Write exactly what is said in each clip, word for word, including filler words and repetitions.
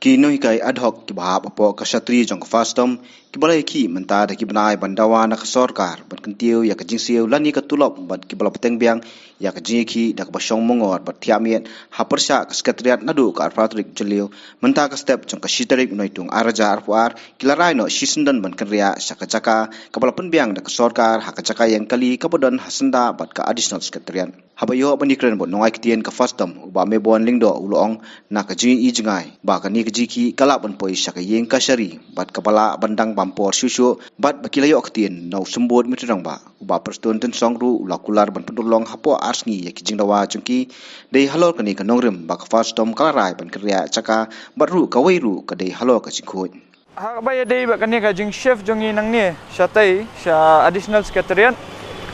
Ki nonghikai ad hoc kiba hap hapoh ka shatri jong ka FASTOM kiba la ïakhih mynta da ki bnai ban dawa na ka sorkar ban kyntiew ïa ka jingsiew lane ka tulop bad kiba la bteng biang ïa ka jingïakhih da kaba shong mongor bad thiah miet ha pyrshah ka Secretariat naduh ka arphew tarik Jylliew mynta ka step jong ka shi tarik u Naitung ar hajar arphew ar ki la rai noh shisyndon ban kynriah sha ka jaka kaba la pynbiang da ka sorkar ha ka jaka ïeng kali kaba don ha syndah bad ka Additional Secretariat. Haba ïoh ban ïakren bad u nongai ktien ka FASTOM u Bah Mebon Lyngdoh u la ong na ka jingïohi jngai ba kane ka jingïakhih ka lah ban poi sha ka ïing kashari bad kaba lah ban dang bam por shuh shuh bad ba ki la ïoh ktien na u Symbud Myntri Rangbah. U Bah Prestone Tynsong ruh u la kular ban pynurlong hapoh ar sngi ïa ki jingdawa jong ki dei halor kane ka nongrim ba ka FASTOM ka la rai ban kynriah jaka bad ruh kawei ruh ka dei halor ka jingkhuid. Ha kaba ïadei bad kane ka jingshift jong ngi nangne shatei sha Additional Secretariat,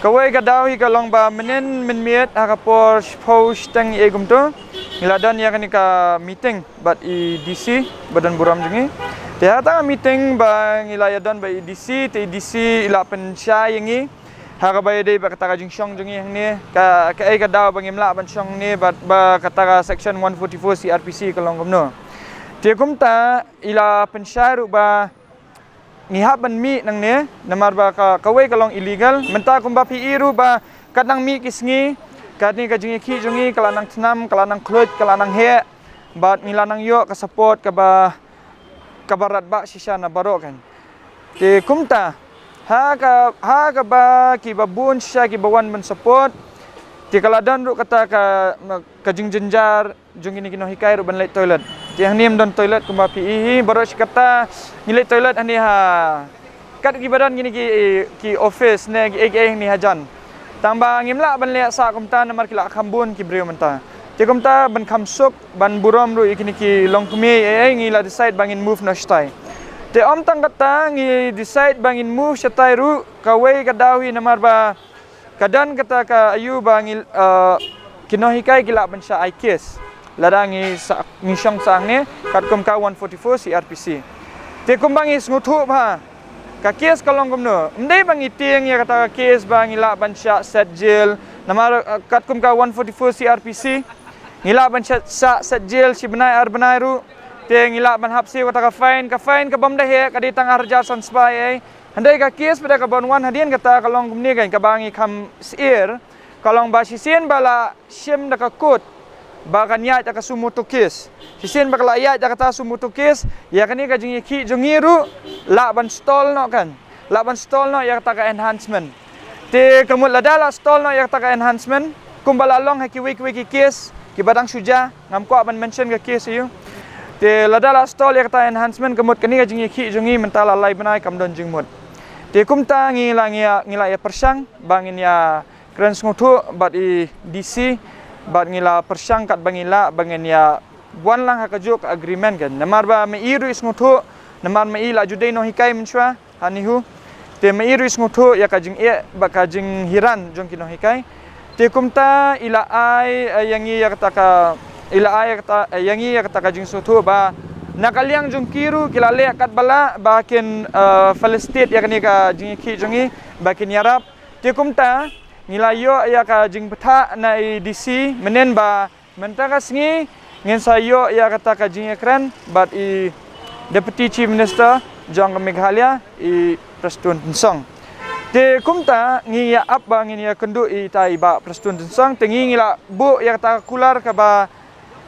kawei ka daw hi ka long ba mynnin mynmiet ha ka por shiphew shiteng ïa kumto ngi la don ïa kane ka meeting bad i DC ba don burom jong ngi. Te ha kata ka meeting ba ngi la ïa don bad i DC, te i DC i la pynshai ïa ngi ha kaba ïadei bad kata ka jingshong jong ngi hangne, ka, kaei ka daw ba ngim lah ban shong hangne bad ba kata ka section one forty-four C R P C ka long kumno. Te kumta i la pynshai ruh ba ngi hap ban mih nangne namar ba ka, kawei ka long illegal. Mynta kumba phi i ruh ba kat nang mih ki sngi kane ka jingïakhih jong ngi ka la nang tnam, ka la nang khluit, ka la nang heh bad ngi la nang ïoh ka support kaba, kaba radbah shisha na baroh kan. Te kumta ha ka, ha kaba kiba bun shisha kiba wan ban support. Te ka la don ruh kata ka, ka jingjynjar jong kine ki nonghikai ruh ban leit toilet. Te hangne ym don toilet kumba phi i hi, baroh shi katta ngi leit toilet hangne ha kat kiba don kine ki, ki office ne kiei kiei hangne hajan. Tangba ngim lah ban leh sah kumta namar ki la kham bun ki briew mynta. Te kumta ban kham suk ban burom ruh ïa kine ki longkmie ïa, ïa ngi la decide ba ngin move noh shatai. Te ym tang kata ngi decide ba ngin move shatai ruh kawei ka daw hi namar ba ka don kata ka aiu ba ngi, eh, ki nonghikai ki lah ban shah ai case lada ngi sa, ngi shong sah hangne katkum ka one forty-four C R P C. Te kumba ngi sngewthuh bha ka case ka long kumno. Ym dei ba ngi tieng ïa kata ka case ba ngi lah ban shah set jail namar, eh, katkum ka one forty-four C R P C ngi lah ban shah, shah set jail shi bnai ar bnai ruh. Te ngi lah ban hap siew kata ka fine, ka fine ka bym da heh, ka dei tang ar hajar san spah ei. Hynrei ka case ba da ka ban wan hadien kata ka long kumne kan, kaba ngi kham syier ka long ba shisien ba la shim da ka court ba kan ïaid da ka suo motu case. Shisien ba ka la ïaid da kata suo motu case ïa kane ka jingïakhih jong ngi ruh lah ban stall noh kan. Lah ban stall noh ïa kata ka enhancement. Te ka mut lada la stall noh ïa kata ka enhancement kumba la long ha kiwei kiwei ki case kiba dang shu jia, ngam kwah ban mention ka case aiu. Te lada la stall ïa kata enhancement ka mut kane ka jingïakhih jong ngi mynta la lai bnai kam don jingmut. Te kumta ngi la, ngi la, ngi la ïa pyrshang ba ngin ïa kren sngewthuh bad i DC bad ngi la pyrshang katba ngi lah ba ngin ïa wan lang ha kajuh ka agreement kan. Namar ba ma i ruh i sngewthuh namar ma i la ju dei nonghikai mynshuwa ha NEHU. Te ma i ruh i sngewthuh ïa ka jingeh bad ka jinghiran jong ki nonghikai. Te kumta i la ai, eh, ïa ngi ïa kata ka, i la ai ïa kata, eh, ïa ngi ïa kata ka jingsngewthuh ba na ka liang jong ki ruh ki la leh katba lah ba kin, eh, felicitate ïa kane ka jingïakhih jong ngi ba kin ïarap. Te kumta ngi la ïoh ïa ka jingbthah na i DC mynnin ba mynta ka sngi ngin sa ïoh ïa kata ka jingïakren bad i Deputy Chief Minister jong ka Meghalaya, i Prestone Tynsong. Te kumta ngi ïa ap ba ngin ïa kynduh ïa ita i Bah Prestone Tynsong, te ngi, ngi la buh ïa kata ka kular kaba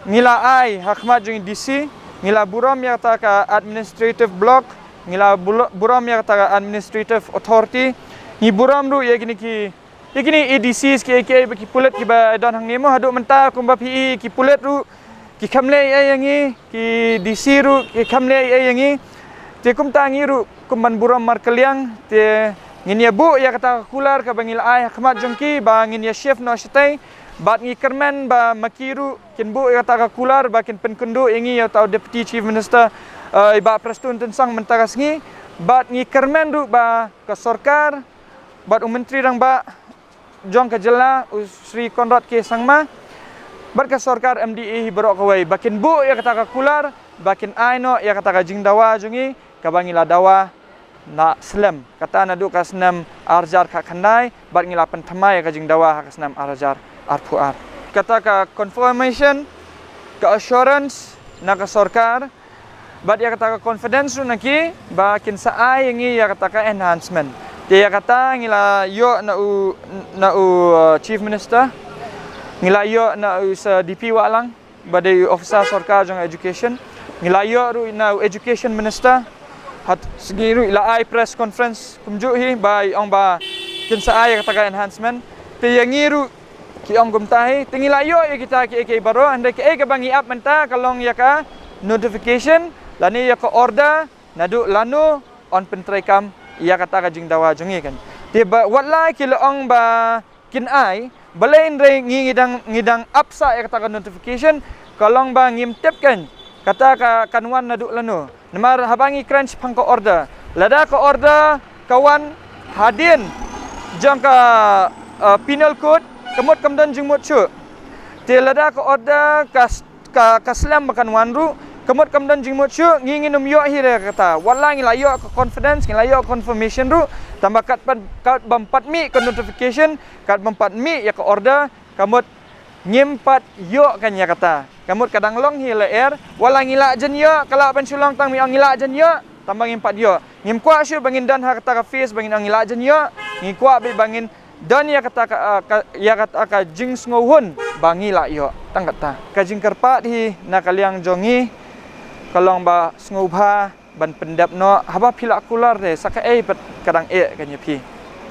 ngi la ai ha khmat jong i DC. Ngi la burom ïa kata ka administrative block, ngi la bulo-, burom ïa kata ka administrative authority. Ngi burom ruh ïa kine ki, ïa kine i DCs ki, ki, ki pulit kiba don hangne mo, haduh mynta kumba phi i ki pulit ruh ki kham leh ei ei ïa ngi, ki DC ruh ki kham leh ei ei ïa ngi. Te kumta ngi ruh kum ban burom markylliang, te ngin ïa buh ïa kata ka kular kaba ngi la ai ha khmat jong ki ba ngin ïa shift noh shatai. Bad ngi kyrmen ba ma ki ruh kin buh ïa kata ka kular ba kin pynkynduh ïa ngi ïa uta u Deputy Chief Minister, eh, i Bah Prestone Tynsong mynta ka sngi. Bad ngi kyrmen ruh ba ka sorkar bad u Myntri Rangbah jong ka jylla u Shri Conrad K Sangma bad ka sorkar MDA hi baroh kawei ba kin buh ïa kata ka kular ba kin ai noh ïa kata ka jingdawa jong ngi kaba ngi la dawa na slem, kata naduh ka snem ar hajar khatkhyndai bad ngi la pynthymmai ïa ka jingdawa ha ka snem ar hajar arphew ar. Kata ka confirmation, ka assurance na ka sorkar Bad ïa kata ka confidence ruh na ki ba kin sa ai ïa ngi ïa kata ka enhancement. Te ïa kata ngi la ïoh na u, na u, uh, Chief Minister, ngi la ïoh na u Sir D P Wahlang ba dei u officer sorkar jong education, ngi la ïoh ruh na u education minister. Hat sngi ruh la ai press conference kumjuh hi ba i ong ba kin sa ai ïa kata ka enhancement. Te ïa ngi ruh ki ong kumta hi, te ngi la ïoh ïa kita kiei kiei baroh, hynrei kaei kaba ngi ap mynta ka long ïa ka notification lane ïa ka order naduh lano yn pyntreikam ïa kata ka jingdawa jong ngi kan. Te ba wat la ki la ong ba kin ai, balei hynrei ngi ngi dang, ngi dang ap sa ïa kata ka notification, ka long ba ngim tip kan kata ka kan wan naduh lano. Namar haba ngi kren shaphang ka order, lada ka order ka wan hadien jong ka, uh, penal code, ka mut kam don jingmut shuh. Te lada ka order ka s-, ka, ka slem ba kan wan ruh, ka mut kam don jingmut shuh, ngi ngin ym ïoh hi re kata. Wat la ngi la ïoh ka confidence, ngi la ïoh confirmation ruh, tangba kat pat, kat bym pat mih ka notification, kat bym pat mih ïa ka order, ka mut ngim pat ïoh kan ïa kata. Ka mut ka dang long hi la er, wat la ngi la jan ïoh, ka lah ban shu long tang mi ong ngi la jan ïoh, tangba ngim pat ïoh. Ngim kwah shuh ba ngin don ha kata ka phase ba ngin ong ngi la jan ïoh, ngi kwah beit ba ngin don ïa kata ka, ah, ka, ïa kata ka jingsngewhun ba ngi la ïoh. Tang kata. Ka jingkyrpad hi na ka liang jong ngi ka long ba sngewbha ban pyndep noh, haba phi la kular te sa kaei pat ka dang eh kan ïa phi.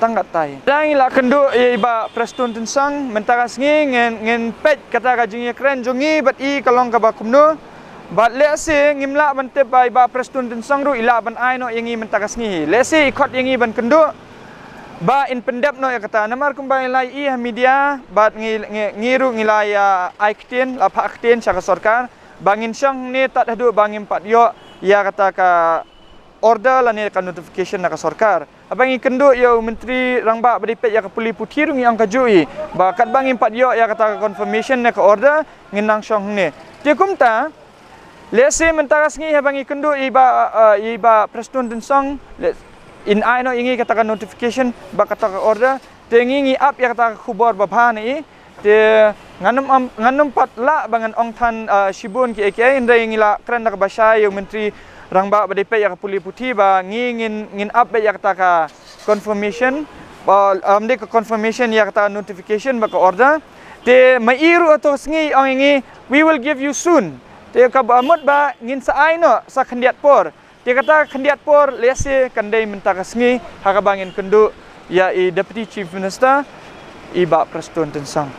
Tang kata hi. Dang ngi la kynduh ïa i Bah Prestone Tynsong, mynta ka sngi ngin, ngin peit kata ka jingïakren jong ngi bad i ka long kaba kumno. Bad lehse ngim lah ban tip ba i Bah Prestone Tynsong ruh i lah ban ai noh ïa ngi mynta ka sngi hi. Lehse i khot ïa ngi ban kynduh ba in pyndep noh ïa kata. Namar kumba i la ïohi ha media bad ngi, ngi, ngi ruh ngi la ïa ai ktien, la phah ktien sha ka sorkar ba ngin shong hangne tad haduh ba ngim pat ïoh ïa kata ka order lane ka notification na ka sorkar. Haba ngi kynduh ïa u Myntri Rangbah ba dei peit ïa ka pule puthi ruh ngi ong kajuh hi ba katba ngim pat ïoh ïa kata ka confirmation ne ka order, ngin nang shong hangne. Te kumta, lehse mynta ka sngi haba ngi kynduh ïa i Bah, eh, ïa i Bah Prestone Tynsong, le-, in ai noh ïa ngi kata ka notification bad kata ka order, te ngi ngi ap ïa kata ka khubor babha na i. Te ngan ym, am, ngan ym pat lah ba ngan ong than, ah, shibun kiei kiei, hynrei ngi la kren da kaba shai ïa u Myntri Rangbah ba dei peit ïa ka pule puthi ba ngi ngin, ngin ap beit ïa kata ka confirmation, ba, am, dei ka confirmation ïa kata notification bad ka order. Te ma i ruh hato ka sngi ong ïa ngi, "We will give you soon." Te kaba mut ba ngin sa ai noh sa khyndiat por. Te kata khyndiat por lehse kan dei mynta ka sngi ha kaba ngin kynduh ïa i Deputy Chief Minister, i Bah Prestone Tynsong.